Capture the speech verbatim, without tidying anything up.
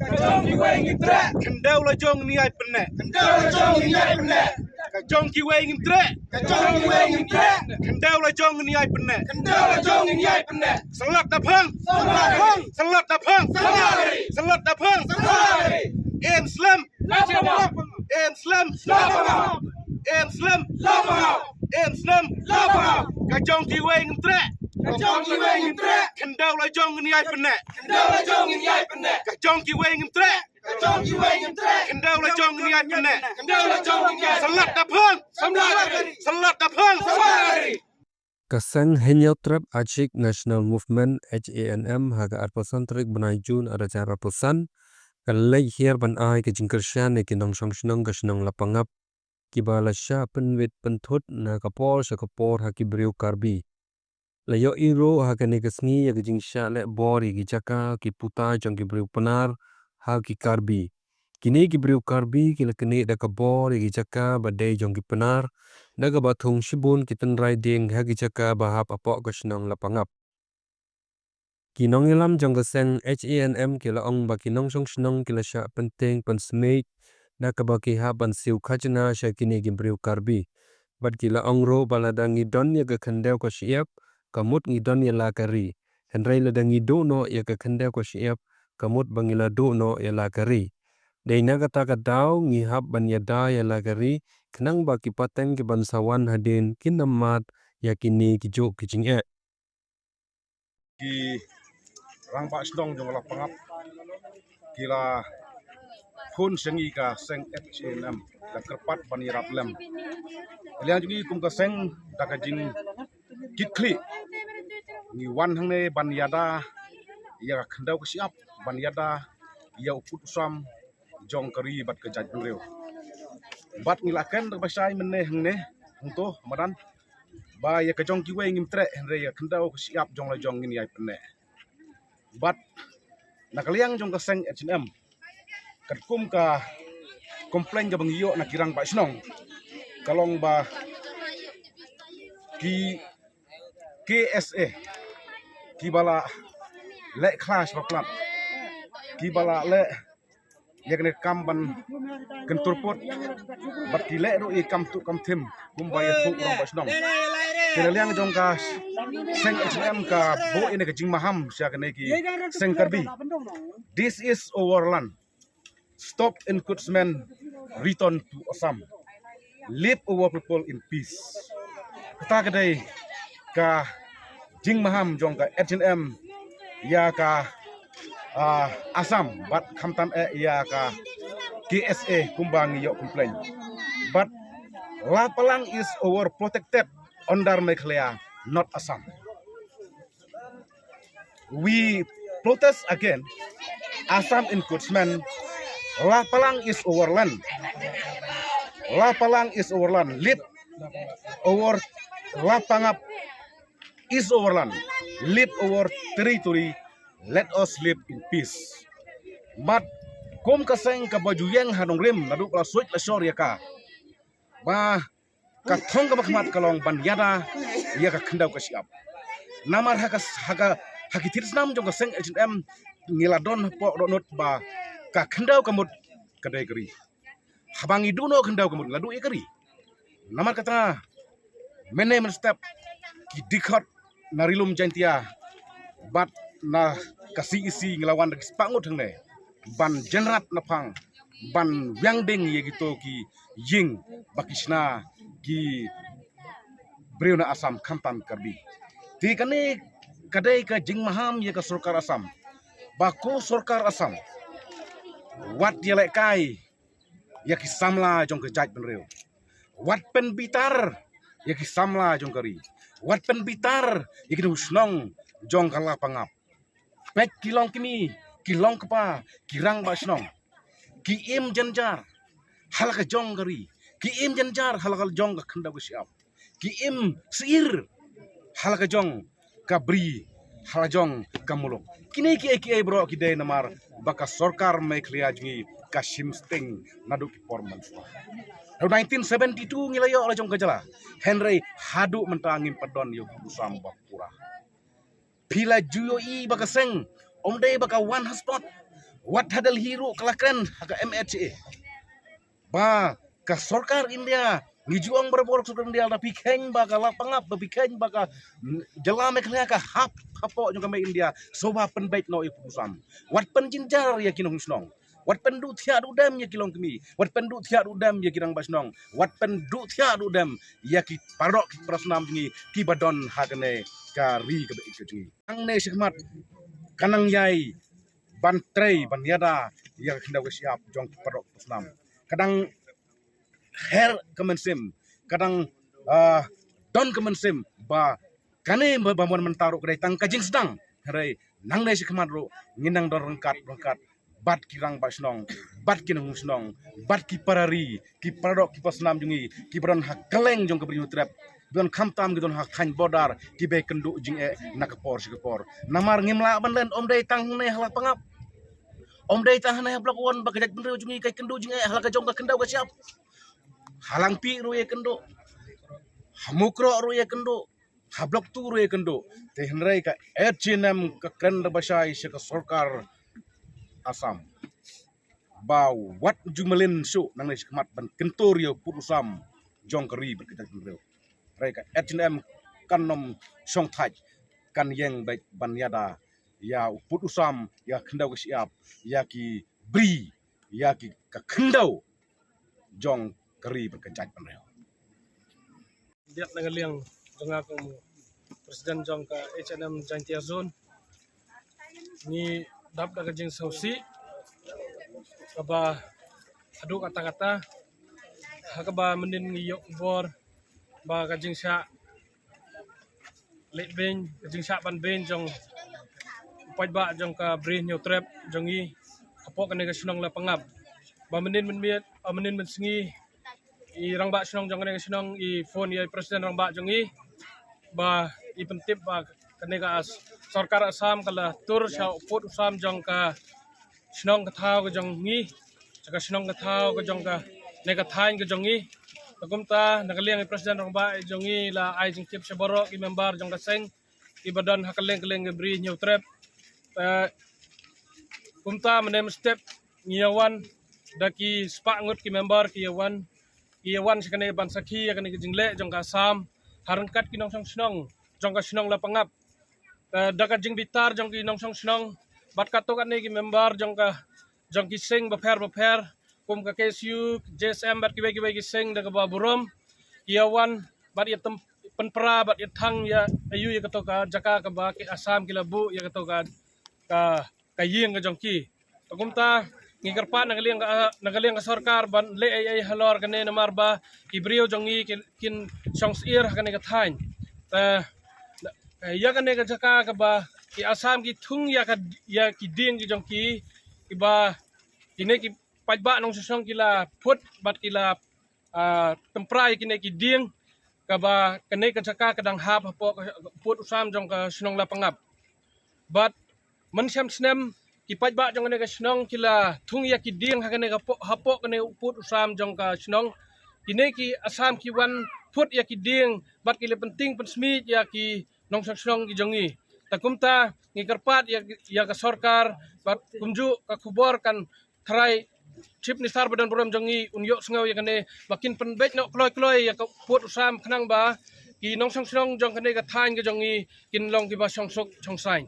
Ka jong kiwei ngim treh. Khyndew la jong ngin ïai pynneh. Khyndew la jong ngin ïai pynneh. Ka jong kiwei ngim treh. Ka jong kiwei ngim treh. Khyndew la jong ngin ïai pynneh. Khyndew la jong ngin ïai pynneh. Sylot da phang. Sylot da phang. Sylot da phang. Sylot da phang. Sylot da phang. Im slem. Im slem. Im slem. Im slem. Ka jong kiwei ngim treh. Ka jong kiwei ngim treh. Khyndew la jong ngin ïai pynneh. Khyndew la jong ngin ïai pynneh. Ka jong kiwei ngim treh. Ka jong kiwei ngim treh. Khyndew la jong ngin ïai pynneh. Khyndew la jong ngin ïai pynneh. Sylot da phang. Sylot da phang. Ka seng Hynñiewtrep Achik National Movement, H A N M, ha ka arphew san tarik bnai Jun arhajar arphew san, ka leit hiar ban ai ka jingkyrshan ïa ki nongshong shnong ka shnong Lapangap, kiba la shah pynwit pynthut na ka por sha ka por ha ki briew Karbi. La ïohi ruh ha kane ka sngi ïa ka jingshah leh bor ïa ki jaka ki puta jong ki briew Pnar ha ki Karbi. Kine ki briew Karbi ki la knieh da ka bor ïa ki jaka ba dei jong ki Pnar, da kaba thung shibun ki tynrai dieng ha ki jaka ba hap hapoh ka shnong Lapangap. Ki nongïalam jong ka seng H A N M ki la ong ba ki nongshong shnong ki la shah pyntieng pynsmit da kaba ki hap ban siew khajna sha kine ki briew Karbi. Bad ki la ong ruh ba lada ngi don ïa ka khyndew ka shyiap, ka mut ngi don ïa la ka ri. Hynrei lada ngi duh noh ïa ka khyndew ka shyiap, ka mut ba ngi la duh noh ïa la ka ri. Dei na kata ka daw ngi hap ban ïada ïa la ka ri, khnang ba ki pateng ki ban sa wan hadien kin ym mad ïa kine ki juh ki jingeh. Ki rangbah shnong jong Lapangap ki la phone sha ngi ka seng H A N M, la kyrpad ban ïarap lem. Liang jong ngi kum ka seng da ka jingkitkhlieh ngi wan hangne ban ïada ïa ka khyndew ka shyiap, ban ïada ïa u pud u sam jong ka ri bad ka jaitbynriew. Bad ngi la kren da kaba shai mynne hangne hangto madan ba ïa ka jong kiwei ngim treh, hynrei ïa ka khyndew ka shyiap jong la jong ngin ïai pynneh. Bad na ka liang jong ka seng H A N M, katkum ka complain kaba ngi ïoh na ki rangbah shnong, ka long ba ki K S A kiba la leh clash ba plat, kiba la leh ïa kane ka kam ban kyntur pud, bad ki leh ruh ïa ka kam tuh kam thim kumba ïathuh u rangbah shnong. Te na liang jong ka seng H A N M ka buh ïa kane ka jingmaham sha kane ki seng Karbi. This is our land. Stop encroachment, return to Assam. Leave our people in peace. Kata ka dei ka jingmaham jong ka H A N M ïa ka, ah, Assam bad khamtam eh ïa ka K S A kumba ngi ïoh complain. But Lapalang is our protected under Meghalaya, not Assam. We protest against Assam encroachment. Lapalang is our land. Lapalang is our land. Leave our Lapangap is our land. Leave our territory. Let us live in peace. But kum ka seng kaba ju ïeng ha nongrim naduh ba la suid la shor ïa ka, ba ka thong kaba khmat ka long ban ïada ïa ka khyndew ka shyiap. Namar ha ka, ha ka, ha ki thied snam jong ka seng H A N M ngi la don hapoh dohnud ba ka khyndew ka mut ka dei ka ri. Haba ngi duh noh khyndew ka mut ngi la duh ïa ka ri. Namar kata mynne mynstep ki dkhot na Ri Lum Jaiñtia bad na ka C E C ngi la wan da ki spah ngut hangne ban jynrat na phang ban wiang ding ïa kito ki ïing ba ki shna ki briew na Assam khamtam Karbi. Te kane ka dei ka jingmaham ïa ka sorkar Assam ba ko sorkar Assam, wat ïalehkai ïa ki samla jong ka jaitbynriew. Wat pynbitar ïa ki samla jong ka ri. Wat pynbitar ïa ki nongshong shnong jong ka Lapangap. Peit ki longkmie, ki longkpa, ki rangbah shnong, ki im jynjar ha la ka jong ka ri, ki im jynjar ha la ka jong ka khyndew ka shyiap, ki im syier ha la ka jong ka bri, ha la jong ka muluk. Kine kiei kiei baroh ki dei namar ba ka sorkar Meghalaya jong ngi ka shim sting naduh ki por mynshuwa. Naduh nineteen seventy-two ngi la ïoh la jong ka jylla, hynrei haduh mynta ngim pat don ïa u sam ba pura. Phi la ju ïohi ba ka seng ym dei ba ka wan ha spot. Wat ha Delhi ruh ka la kren ha ka M H A ba ka sorkar India, ngi ju ong barabor ka sorkar India, da phi kheiñ ba ka Lapangap, da phi kheiñ ba ka jylla Meghalaya ka hap hapoh jong ka mei India, sngewbha pynbeit noh ïa u pud u sam. Wat pynjynjar ïa ki nongshong shnong. Wat pynduh thiah duh dem ïa ki longkmie. Wat pynduh thiah duh dem ïa ki rangbah shnong. Wat pynduh thiah duh dem ïa ki paralok ki parasnam jong ngi kiba don ha kane ka ri kaba ïeit ka jong ngi. Nangne shakhmat ka nang ïai ban trei ban ïada ïa ka khyndew ka shyiap jong ki paralok parasnam. Ka dang her ka mynsiem, ka dang, ah, don ka mynsiem ba kane ba, ba mon mynta ruh ka dei tang ka jingsdang. Hynrei nangne shakhmat ruh ngin nang don ryngkat ryngkat bad ki rangbah shnong, bad ki nongshong shnong, bad ki para ri, ki paralok ki parasnam jong ngi kiba don ha kylleng jong ka Bri Hynñiewtrep, don khamtam ki don ha thaiñ border, kiba ïakynduh jingeh na ka por sha ka por. Namar ngim lah ban len, ym dei tang hangne ha Lapangap, ym dei tang hangne ha Block One ba ka jaitbynriew jong ngi ka ïakynduh jingeh ha la ka jong ka khyndew ka shyiap. Ha Langpih ruh ïakynduh, ha Mukroh ruh ïakynduh, ha Block Two ruh ïakynduh. Te hynrei ka H A N M ka kren da ba shai sha ka sorkar Assam ba wat ju mlien shuh nangne shakhmat ban kyntur ïa u pud u sam jong ka ri bad ka jaitbynriew. Hynrei ka H A N M kan ym shong thait, kan ïeng beit ban ïada ïa u pud u sam, ïa ka khyndew ka shyiap, ïa ki bri, ïa ki ka khyndew jong ka ri bad ka jaitbynriew. Biang na ka liang jong nga kum u president jong ka H A N M Jaintia Zone, ngi dap da ka jingsngewsih kaba haduh katta katta, ha kaba mynnin ngi ïoh khubor ba ka jingshah leit beiñ, ka jingshah ban beiñ jong u paidbah jong ka Bri Hynñiewtrep jong ngi hapoh kane ka shnong Lapangap. Ba mynnin mynmiet, ba mynnin mynsngi, i rangbah shnong jong kane ka shnong i phone ïa i president rangbah jong ngi ba i pyntip ba kane ka As-, sorkar Assam ka la tur sha u pud u sam jong ka shnong ka thaw ka jong ngi, sha ka shnong ka thaw ka jong ka, ne ka thaiñ ka jong ngi. Te kumta na ka liang i president rangbah jong ngi la ai jingtip sha baroh ki member jong ka seng kiba don ha kylleng kylleng ka Bri Hynñiewtrep. Te kumta mynne mynstep ngi ïa wan da ki spah ngut ki member ki ïa wan, ki ïa wan sha kane ban sakhi ïa kane ka jingleh jong ka Assam ha ryngkat ki nongshong shnong jong ka shnong Lapangap. Eh, da ka jingbitar jong ki nongshong shnong bad katto katne ki member jong ka, jong ki seng bapher bapher kum ka K S U, J S M bad kiwei kiwei ki seng da kaba burom ki ïa wan bad ïa tem-, pynpra bad ïa thang ïa aiu ïa kato ka jaka kaba ki Assam ki la buh ïa kato ka, ka, ka ïing ka jong ki. Te kumta ngi kyrpad na ka liang ka, na ka liang ka sorkar ban leh ei ei halor kane namar ba ki briew jong ngi kin, kin shong syier ha kane ka thaiñ. Te ïa kane ka jaka kaba ki Assam ki thung ïa ka, ïa ki dieng ki jong ki, kiba kine ki paidbah nongshong shnong ki la put bad ki la, ah, pynpra ïa kine ki dieng, kaba kane ka jaka ka dang hap hapoh ka pud u sam jong ka shnong Lapangap. Bad mynshem snem ki paidbah jong kane ka shnong ki la thung ïa ki dieng ha kane ka po-, hapoh kane u pud u sam jong ka shnong. Kine ki Assam ki wan put ïa ki dieng bad ki la pynting pynsmit ïa ki nongshong shnong ki jong ngi. Te kumta ngi kyrpad ïa, ïa ka sorkar bad kumjuh ka khubor kan tharai Chief Minister ba don burom jong ngi un ïohsngew ïa kane ba kin pynbeit noh kloi kloi ïa ka pud u sam khnang ba ki nongshong shnong jong kane ka thaiñ ka jong ngi kin long kiba shong suk shong saiñ.